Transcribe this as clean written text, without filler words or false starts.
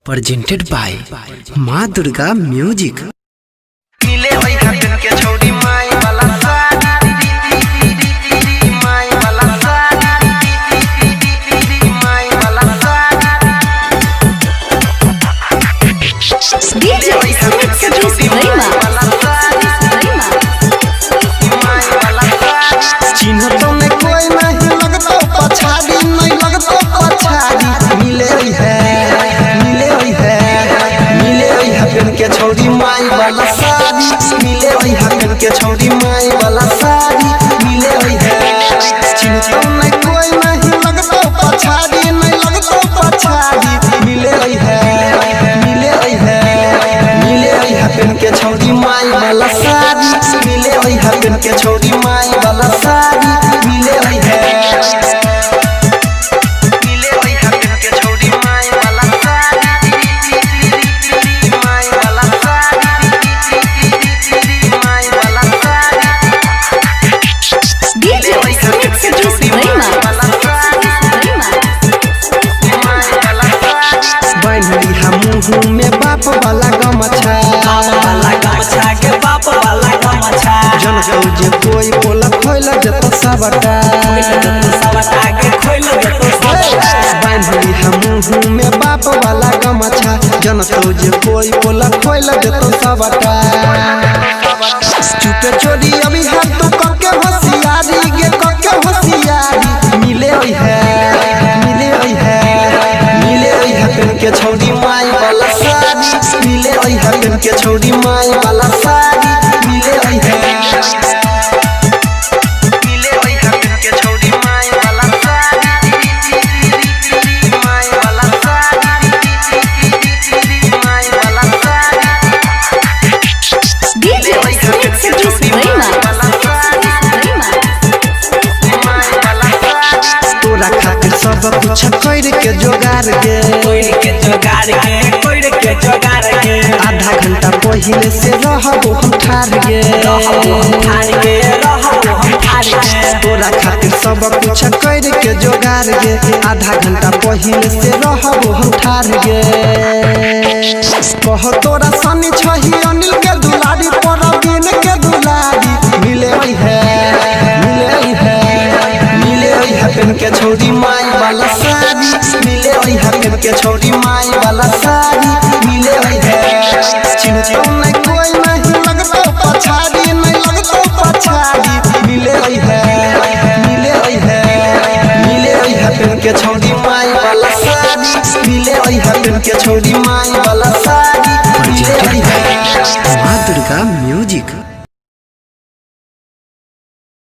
Presented by Maa Durga music. मिले ओई खातिर के छोड़ी माई वाला साड़ी, माई वाला साड़ी, माई वाला sari. DJ Sumit Satish Verma. माई वाला साड़ी। चिन्ह तो में कोई नहीं लगतो पछाड़ी, नहीं लगतो पछाड़ी। मिले है, मिले है, मिले है पेन के छौरी माई वाला साड़ी। मिले है पेन के छौरी माई वाला साड़ी। मिले है। चिन्ह तो में कोई नहीं लगतो पछाड़ी, नहीं लगतो पछाड़ी। मिले है, मिले है, मिले है पेन के छौरी माई वाला साड़ी। मिले है पेन के छौरी माई वाला साड़ी। मिले है। मिले ओई खातिर के छोड़ी माई वाला साड़ी, माई वाला साड़ी, माई वाला sari. DJ Sumit Satish Verma. माई वाला साड़ी। बान्हली हम मुँह में बाप वाला गमछा, बाप वाला गमछा के बाप वाला गमछा। जन जे कोई बोला खोल जत सबटा, खोइल जतो सबटा के खोइल जतो सबटा। बान्हली हम मुँह में बाप वाला गमछा, जन जे कोई बोला खोल जत सबटा। चुपे चोरी अभी हम तो कके होशियारी गे, कके होशियारी। मिले ओई है, मिले ओई है, मिले ओई है पेन के छौरी माई वाला साड़ी। मिले ओई है पेन के छौरी माई वाला साड़ी। मिले ओई है। मिले ओई खातिर के छोड़ी माई वाला साड़ी, माई वाला साड़ी, माई वाला sari. DJ Sumit Satish Verma. माई वाला साड़ी। तोरा खातिर सब कुछ कर के जोगार गे, कोइर के जोगार के, कोइर के जोगार के। आधा घंटा पहिले से रहबो हम ठार गे, रहबो हम ठार के, रहबो हम ठार के। तोरा खातिर सब कुछ कर के जोगार गे, आधा घंटा पहिले से रहबो हम ठार गे। कह तोरा सनी छही अनिल के दुलारी, परवीन के दुलारी। मिले है, मिले है, मिले है पेन के छौरी माई वाला साड़ी। मिले है पेन के छौरी माई वाला साड़ी। मिले है। चिन्ह तो नहीं कोई नहीं लगतो पछाड़ी, नहीं लगतो पछाड़ी। मिले है, मिले है, मिले है पेन के छौरी माई वाला साड़ी। मिले है पेन के छौरी माई वाला साड़ी। मिले है।